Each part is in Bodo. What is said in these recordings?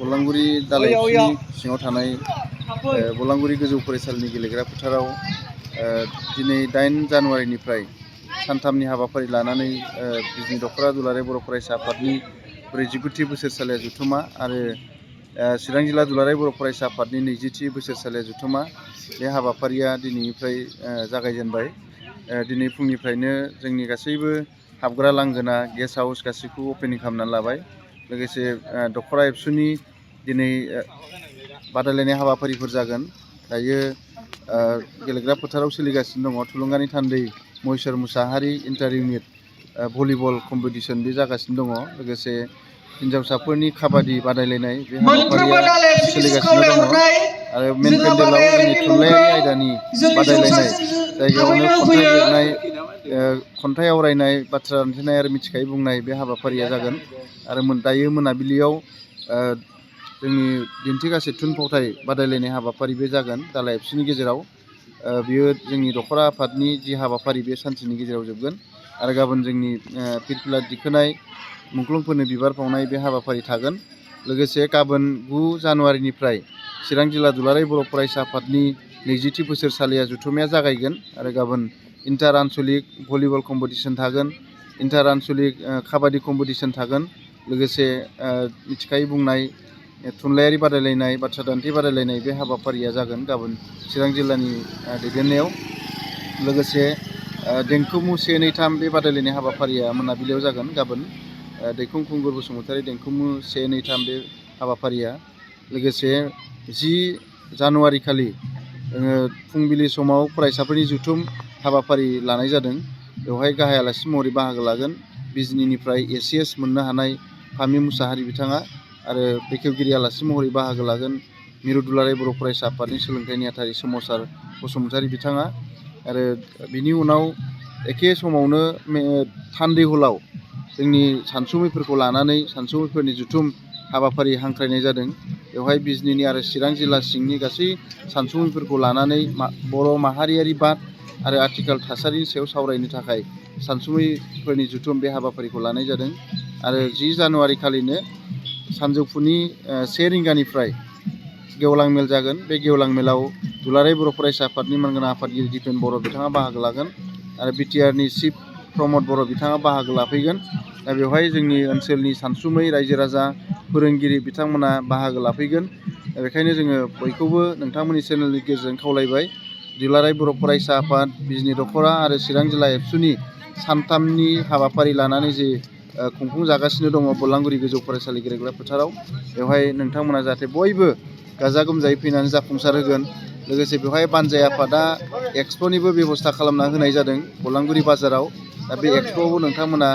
बलांगुरि दालाय एबसुनि सिङाव थानाय बलांगुरि गोजौ फरायसालिनि गेलेग्रा फोथाराव दिनै 8 जानुवारिनिफ्राय सानथामनि हाबाफारि लानानै बिजनि दख'रा दुलाराय बर' फरायसा आफादनि 49थि बोसोरसालिया जथुमा आरो चिरां जिल्ला दुलाराय बर' फरायसा आफादनि 20थि बोसोरसालिया जथुमा बे हाबाफारिया दिनैनिफ्राय जागायजेनबाय। दिनै फुंनिफ्रायनो जोंनि गासैबो हाबग्रा लांगोना गेस्ट हाउस गासैखौबो अपेनिं खालामनानै लाबाय। लोगोसे दख'रा एबसुनि दिनै बादायलायनाय हाबाफारिफोर जागोन। दायो गेलेग्रा फोथाराव सोलिगासिनो दङ थुलुंगानि थान्दै Maheshwar Mushahary inter unit volleyball competition बे जागासिनो दङ। लोगोसे हिन्जावसाफोरनि काबादि बादायलायनाय बे हाबाफारिया सोलिगासिनो दङ आरो मेन पेन्डेलाव जोंनि थुनलाइयारि आयदानि बादायलायनाय जायगायावनो खन्थाइ लिरनाय खन्थाइ आवरायनाय बाथ्रा दान्थेनाय आरो मिथिखायै बुंनाय बे हाबाफारिया जागोन। आरो दायो मोनाबिलियाव जोंनि दिन्थिगासे थुनफावथाय बादायलायनाय हाबाफारि बे जागोन दालाय एबसुनि गेजेराव। बियो जोंनि दख'रा आफादनि जि हाबाफारि बे सानसेनि गेजेराव जोबगोन आरो गाबोन जोंनि फिरफिला दिखोनाय मुंख्लंफोरनो बिबार बावनाय बे हाबाफारि थागोन। लोगोसे गाबोन 9 जानुवारिनिफ्राय चिरां जिल्ला दुलाराय बर' फरायसा आफादनि 20थि बोसोरसालिया जथुमाया जागायगोन आरो गाबोन इन्टार आनसलिक भलिबल कम्पिटिसन थागोन, इन्टार आनसलिक काबादि कम्पिटिसन थागोन। लोगोसे मिथिखायै बुंनाय थुनलाइयारि बादायलायनाय बाथ्रा दान्थे बादायलायनाय बे हाबाफारिया जागोन गाबोन चिरां जिल्लानि दैदेननायाव। लोगोसे देंखोमु 1, 2, 3 बे बादायलायनाय हाबाफारिया मोनाबिलियाव जागोन गाबोन दैखं खुंगुर बसुमतारी देंखोमु 1, 2, 3 बे हाबाफारिया। लोगोसे 10 जानुवारि खालि फुंबिलि समाव फरायसाफोरनि जथुम हाबाफारि लानाय जादों। बेवहाय गाहाय आलासि महरै बाहागो लागोन बिजनीनिफ्राय ACS मोननो हानाय फामि मुसाहारि बिथाङा आरो बेखेवगिरि आलासि महरै बाहागो लागोन मिरु दुलाराय बर' फरायसा आफादनि सोलोंथाइ नेहाथारि सोमावसार बसुमतारी बिथाङा। आरो बिनि उनाव एखे समावनो थान्दै हलाव जोंनि सानसुमैफोरखौ लानानै सानसुमैफोरनि जथुम हाबाफारि हांख्रायनाय जादों। बेवहाय बिजनीनि आरो चिरां जिल्ला सिंनि गासै सानसुमैफोरखौ लानानै बर' माहारियारि बाद आरो आथिखाल थासारिनि सायाव सावरायनो थाखाय सानसुमैफोरनि जथुम बे हाबाफारिखौ लानाय जादों। आरो 10 जानुवारि खालिनो सानजौफुनि 1 रिंगानिफ्राय गेवलां मेल जागोन। बे गेवलां मेलाव दुलाराय बर' फरायसा आफादनि मानगोनां आफादगिरि दिपेन बर' बिथाङा बाहागो लागोन आरो BTRनि चिफ प्रमद बर' बिथाङा बाहागो लाफैगोन। दा बेवहाय जोंनि ओनसोलनि सानसुमै रायजो राजा फोरोंगिरि बिथांमोना बाहागो लाफैगोन। बेखायनो जोङो बयखौबो नोंथांमोननि चेनेलनि गेजेरजों खावलायबाय दुलाराय बर' फरायसा आफाद बिजनी दख'रा आरो चिरां जिल्ला एबसुनि सानथामनि हाबाफारि लानानै जे खुंफुंजागासिनो दङ बलांगुरि गोजौ फरायसालि गेलेग्रा फोथाराव बेवहाय नोंथांमोना जाहाथे बयबो गाजा गोमजायै फैनानै जाफुंसार होगोन। लोगोसे बेवहाय बानजाय आफादा एक्सप'निबो बेब'स्था खालामना होनाय जादों बलांगुरि बाजाराव। दा बे एक्सप'आवबो नोंथांमोना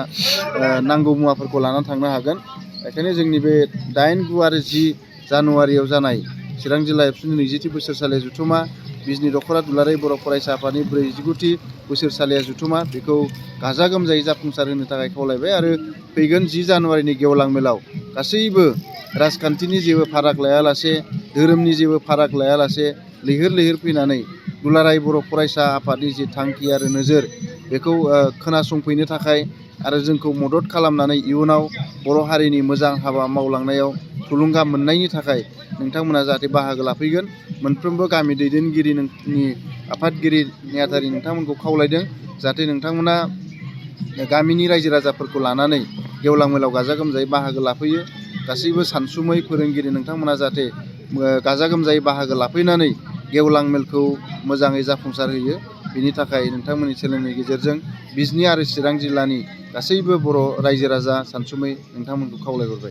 नांगौ मुवाफोरखौ लानानै थांनो हागोन। बेखायनो जोंनि बे 8, 9 आरो 10 जानुवारियाव जानाय चिरां जिल्ला एबसुनि 20थि बोसोरसालिया जथुमा बिजनी दख'रा दुलाराय बर' फरायसा आफादनि 49थि बोसोरसालिया जथुमा बेखौ गाजा गोमजायै जाफुंसार होनो थाखाय खावलायबाय। आरो फैगोन 10 जानुवारिनि गेवलां मेलाव गासैबो राजखान्थिनि जेबो फाराग लायालासे धोरोमनि जेबो फाराग लायालासे लैहोर लैहोर फैनानै दुलाराय बर' फरायसा आफादनि जि थांखि आरो नोजोर बेखौ खोनासंफैनो थाखाय आरो जोंखौ मदद खालामनानै इयुनाव बर' हारिनि मोजां हाबा मावलांनायाव थुलुंगा मोननायनि थाखाय नोंथांमोना जाहाथे बाहागो लाफैगोन। मोनफ्रोमबो गामि दैदेनगिरिनि आफादगिरि नेहाथारि नोंथांमोनखौ खावलायदों जाहाथे नोंथांमोना गामिनि रायजो राजाफोरखौ लानानै गेवलां मेलाव गाजा गोमजायै बाहागो लाफैयो। गासैबो सानसुमै फोरोंगिरि नोंथांमोना जाहाथे गाजा गोमजायै बाहागो लाफैनानै गेवलां मेलखौ मोजाङै जाफुंसार होयो। बिनि थाखाय नोंथांमोननि चेनेलनि गेजेरजों बिजनी आरो चिरां जिल्लानि गासैबो बर' रायजो राजा सानसुमै नोंथांमोनखौ खावलायहरबाय।